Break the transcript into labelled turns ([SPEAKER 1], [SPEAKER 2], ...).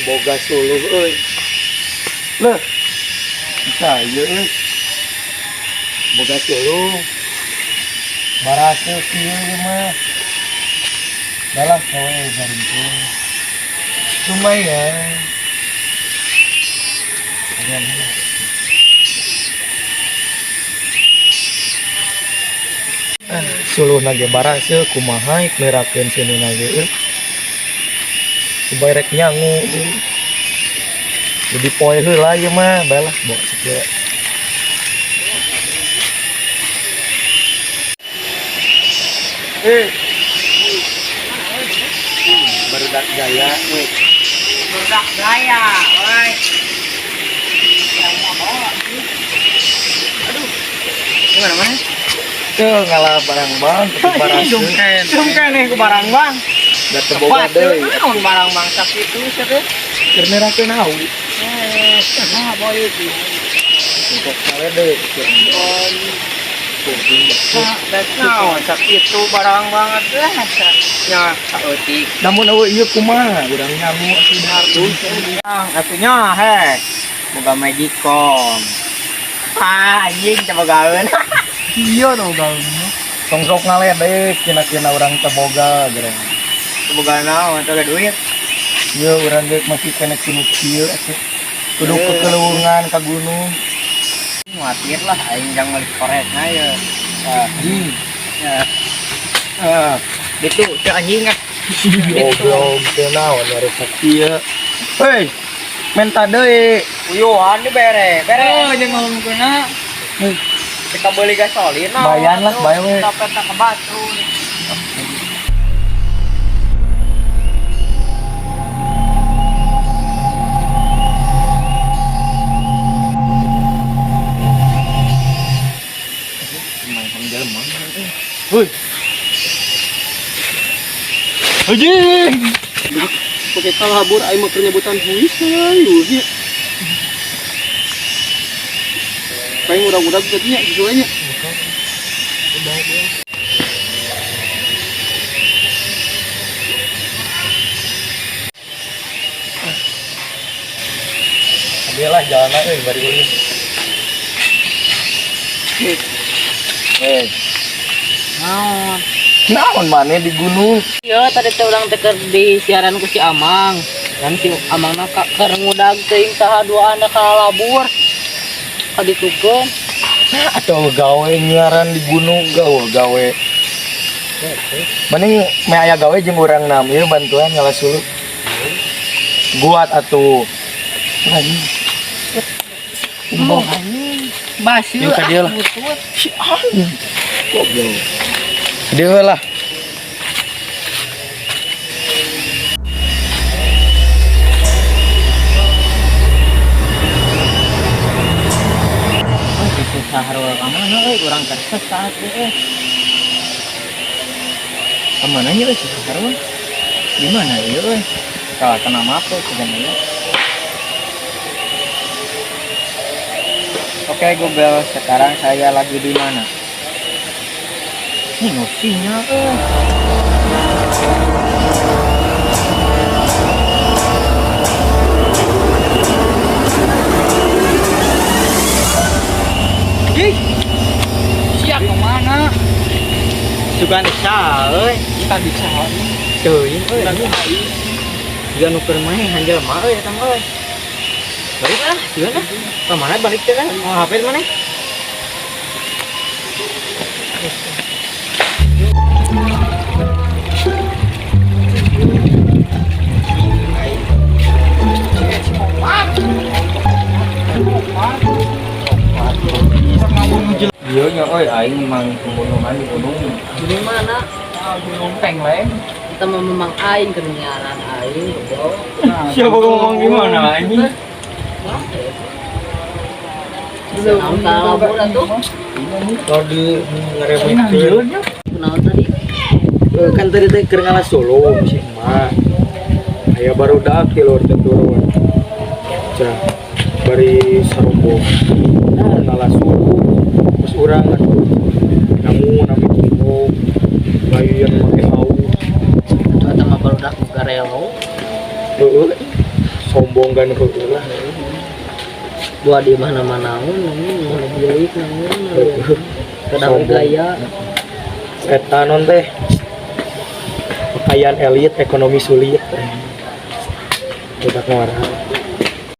[SPEAKER 1] Boga suluh euy. Leuh. Bisa ieu euy. Boga suluh. Baraseuh kieu ieu mah. Dalah kowe garingkeun. Lumayan. Lumayan. Suluhna ge baraseuh kumaha ik merakeun seuneuna ge euy. Coba rek nyangu euy. Jadi poe heula ieu mah, bae lah bawa sakieu. Eh. Barudak gaya we.
[SPEAKER 2] Budak gaya, oi. Aduh. Gimana, Mas?
[SPEAKER 1] Tuh ngalah barang bang, tapi baraseuh.
[SPEAKER 2] Sungkan nih ku barang bang.
[SPEAKER 1] Da teu boga deui.
[SPEAKER 2] Naon barang bang sakitu sia teh?
[SPEAKER 1] Keur merakeun hawu.
[SPEAKER 2] Eh, nah boy itu.
[SPEAKER 1] Untuk kale deui.
[SPEAKER 2] Naon sakitu barang banget lah. Nya saeutik.
[SPEAKER 1] Namun eueuh ieu kumaha urang nyangu atuh
[SPEAKER 2] Aduh, atunya he. Boga magicom. Ah, anjing coba gaweun.
[SPEAKER 1] Iya no gaun. Tong sok ngaledek kina-kina urang teu boga gereng.
[SPEAKER 2] Boga naon teh duit.
[SPEAKER 1] Ieu urang ge masih kene kinu kieu atuh. Kudu kekeleuweungan ka gunung.
[SPEAKER 2] Khawatir lah aing jang meuli korekna ye. Ah,
[SPEAKER 1] Anjing.
[SPEAKER 2] ya. Ah, gitu teh anjing ah.
[SPEAKER 1] Goblok teu naon rusak kieu. Hei, menta deui.
[SPEAKER 2] Uyuhan dibere, bere.
[SPEAKER 3] Oh, jeung ngomongkeunna.
[SPEAKER 2] Kita beli gasolin naon.
[SPEAKER 1] Bayan lah, bae we.
[SPEAKER 2] Kita peta ke batu.
[SPEAKER 1] Hei. Anjing.
[SPEAKER 3] Pakai kalabur aing mah keur nyebutan huis ayo nya. Paling udah-udah tadinya gitu nya.
[SPEAKER 1] Dia lah jalan euy bari ulin. Eh,
[SPEAKER 2] Naon?
[SPEAKER 1] naon maneh di gunung?
[SPEAKER 2] Iya, tadi teh urang teh keur di siaran ku si Amang. Dan si Amangna ka keur ngudag teuing saha dua anak kalabur. Kaditukeun.
[SPEAKER 1] Nah, atau gawe nyiaran di gunung gawe gawe. Mending meh aya gawe jeung urang nam ieu bantuan ngalah suluh. Buat atuh. Anjing.
[SPEAKER 2] Oh, baseuh.
[SPEAKER 1] Yuk, ka dieu lah.
[SPEAKER 2] Butut.
[SPEAKER 1] Si anjing. Goblok. Dia lah.
[SPEAKER 2] Susah harul ka mana euy urang tersesat euy. Ka mana nya euy susah harul? Di mana ieu euy? Salah kena map tuh sebenarnya. Oke Google, sekarang saya lagi di mana? Ini sinyal euy. Ih, siap kemana? Sugan bisa, euy.
[SPEAKER 3] Kita bisa.
[SPEAKER 2] Teuing euy. Juga nu keur main jelema euy eta mah euy. Balik ah, gimana? Kemana balik teh kan? Mau HP mana?
[SPEAKER 1] Ieu nya euy aing mang pembunuhan di gunung.
[SPEAKER 2] Di mana?
[SPEAKER 3] Gunung Tengleng.
[SPEAKER 2] Kita mau memang aing keur nyiaran aing goblok.
[SPEAKER 1] Siapa ngomong gimana anjing?
[SPEAKER 2] Naon kalabur atuh?
[SPEAKER 1] Kalau di ngeremehkeun.
[SPEAKER 2] Kunaon tadi?
[SPEAKER 1] Kan tadi teh keur ngalah suluh si emak. Aya barudak ti luhur teh turun. Cah bari sarombong. Nah, ngalah suluh. Terus urang atuh namu nami kumpul. Lain make hawu.
[SPEAKER 2] Atuh eta mah barudak garelo.
[SPEAKER 1] Heueuh. Sombong kan, heueuh lah.
[SPEAKER 2] Buat di mana-mana naon, mana beli naon.
[SPEAKER 1] Heueuh.
[SPEAKER 2] Kadang
[SPEAKER 1] Sombong.
[SPEAKER 2] Gaya.
[SPEAKER 1] Eta non teh, pakaian elit, ekonomi sulit. Budak ngora.